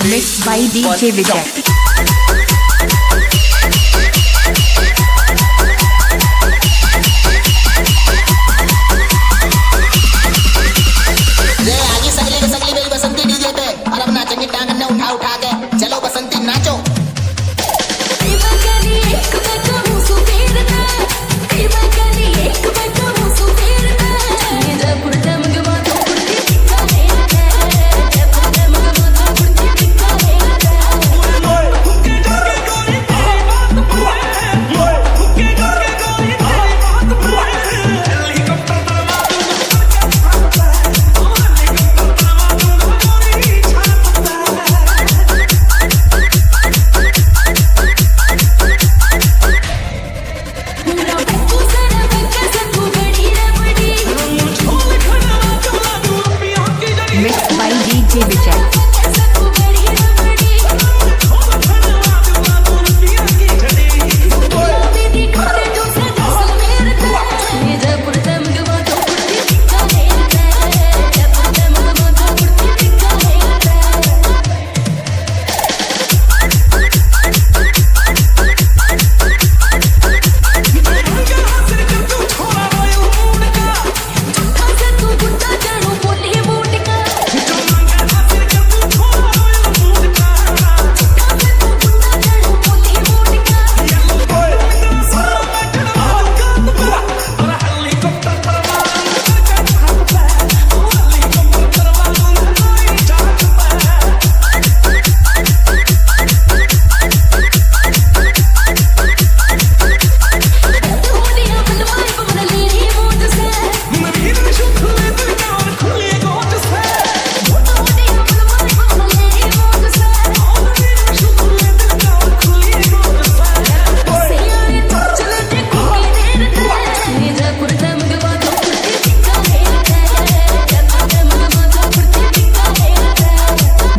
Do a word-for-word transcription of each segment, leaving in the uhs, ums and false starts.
Mixed by D J Vijay. ले, आगी सगली के सगली मेरी बसंती D J पे, और अब नाचेंगे टांग ने उठा उठा के। चलो बसंती नाचो। Mixed by D J Vijay.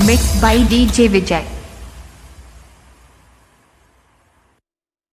Mixed by D J Vijay.